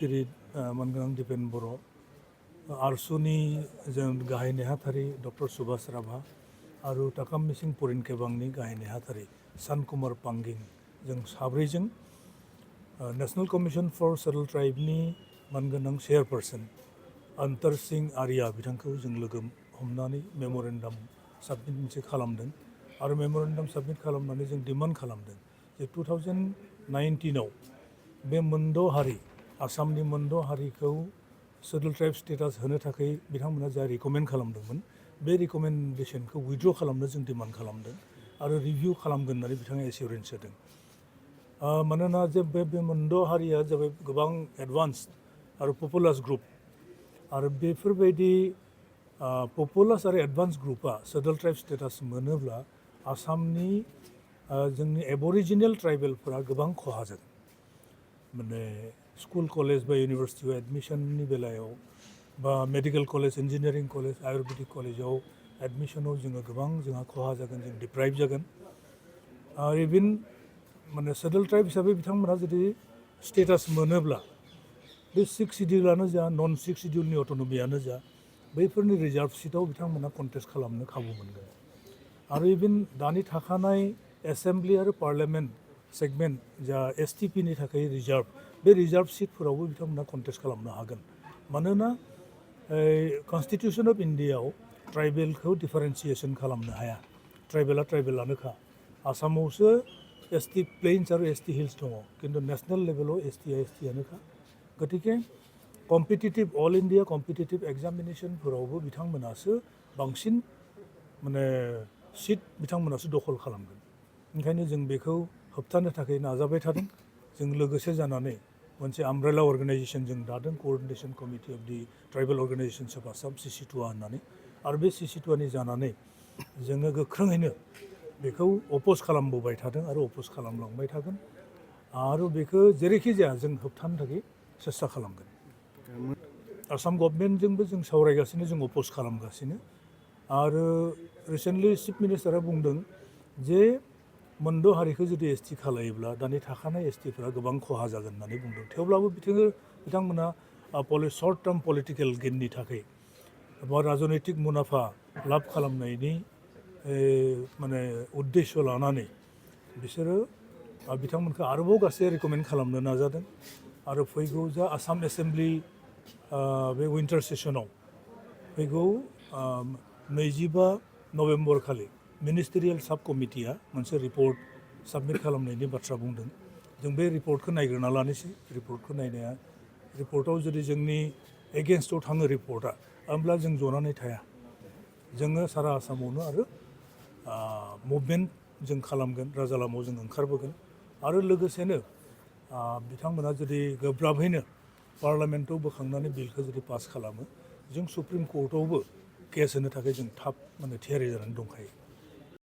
जेरै मोनगोनां दिपेन बर' आरसुनि जों गाहाय नेहाथारि डक्टर सुभाष राभा आरो ताकाम मिसिं परिन केबांनि गाहाय नेहाथारि सान कुमार पांगिं जों साब्रैजों नेशनेल कमिशन फर सेटल ट्राइबनि मोनगोनां चेयारपारसन अंतर सिंह आर्या बिथांखौ जों लोगो हमनानै मेम'रेन्डाम साबमिट मोनसे खालामदों आरो मेम'रेन्डाम साबमिट खालामनानै जों डिमान्ड खालामदों जे 2019आव बे मोनद' हारि आसामनि मोनद' हारिखौ सेटल ट्राइब स्टेटास होनो थाखाय बिथांमोना जा रिकमेन्ड खालामदोंमोन बे रिकमेन्डेसनखौ उइथड्र खालामनो जों डिमान्ड खालामदों आरो रिभिउ खालामगोन होननानै बिथाङा एसिउरेन्स होदों मानोना जे बे मोनद' हारिया जाबाय गोबां एडभान्स आरो पपुलास ग्रुप आरो बेफोरबायदि पपुलास आरो एडभान्स ग्रुपआ सेटल ट्राइब स्टेटास मोनोब्ला आसामनि जोंनि एबरिजिनेल ट्राइबेलफोरा गोबां खहा जागोन माने स्कुल कलेज बा इउनिभार्सिटियाव एडमिशननि बेलायाव बा medical college engineering college Ayurvedic कलेजाव एडमिशनाव जोंहा खहा जागोन जों डिप्राइभ जागोन इभेन माने सेटल ट्राइब हिसाबै बिथांमोनहा जुदि स्टेटास मोनोब्ला बे 6 सिडिउलानो जा नन 6 सिडिउलनि अट'नमियानो जा बैफोरनि रिजार्भ सिटआव बिथांमोना कन्टेस्ट खालामनो खाबु मोनगोन आरो इभेन दानि थाखानाय एसेम्ब्लि आरो पार्लियामेन्ट सेगमेन्ट जा एसटिपिनि थाखाय रिजार्भ बे रिजार्भ सिटफोरावबो बिथांमोना कन्टेस्ट खालामनो हागोन मानोना कनस्टिटिउसन अफ इन्डियाआव ट्राइबेलखौ डिफारेन्सिएसन खालामनो हाया ट्राइबेला ट्राइबेलानोखा आसामावसो एसटि प्लेन्स आरो एसटि हिल्स दङ खिन्थु नेसनेल लेभेलाव एसटिआनोखा गतिके कम्पिटिटिभ अल इन्डिया कम्पिटिटिभ एग्जामिनेसनफोरावबो बिथांमोनासो बांसिन माने सिट बिथांमोनासो दखल खालामगोन ओंखायनो जों बेखौ होबथानो थाखाय नाजाबाय थादों जों लोगोसे जानानै मोनसे आमब्रेला अर्गानाइजेसन जों दादों coordination committee of the tribal organisations of Assam CC2A होननानै आरो बे CC2Aनि जानानै जोङो गोख्रोङैनो बेखौ अपोज खालामबोबाय थादों आरो अपोज खालामलांबाय थागोन आरो बेखौ जेरैखि जाया जों होबथानो थाखाय सेस्था खालामगोन आसाम गभर्नमेन्टजोंबो जों सावरायगासिनो जों अपोज खालामगासिनो आरो रिसेन्टलि चिफ मिनिस्टारा बुंदों जे मोनद' हारिखौ जुदि एसटि खालायोब्ला दानि थाखानाय एसटिफोरा गोबां खहा जागोन होननानै बुंदों थेवब्लाबो बिथांमोना सर्ट टार्म पलिटिकेल गेननि थाखाय बा राजनैतिक मुलाम्फा लाब खालामनायनि माने उद्देश्य लानानै बिसोरो बिथांमोनखौ आरोबाव गासै रिकमेन्ड खालामनो नाजादों आरो फैगौ जा आसाम एसेम्ब्लि बे विन्टार सेसनाव फैगौ 25 नभेम्बर खालि मिनिस्टेरियेल साब कमिटिया मोनसे रिपर्ट साबमिट खालामनायनि बाथ्रा बुंदों जों बे रिपर्टखौ नायग्रोना लानोसै रिपर्टखौ नायनाया रिपर्टआव जुदि जोंनि एगेन्स्टआव थाङो रिपर्टआ होमब्ला जों जनानै थाया जोङो सारा आसामावनो आरो मुभमेन्ट जों खालामगोन राजा लामायाव जों ओंखारबोगोन आरो लोगोसेनो बिथांमोना जुदि गोब्राबैनो पार्लियामेन्टआव बोखांनानै बिलखौ जुदि पास खालामो जों सुप्रिम कर्टआवबो केस होनो थाखाय जों थाब थियारि जानानै दंखायो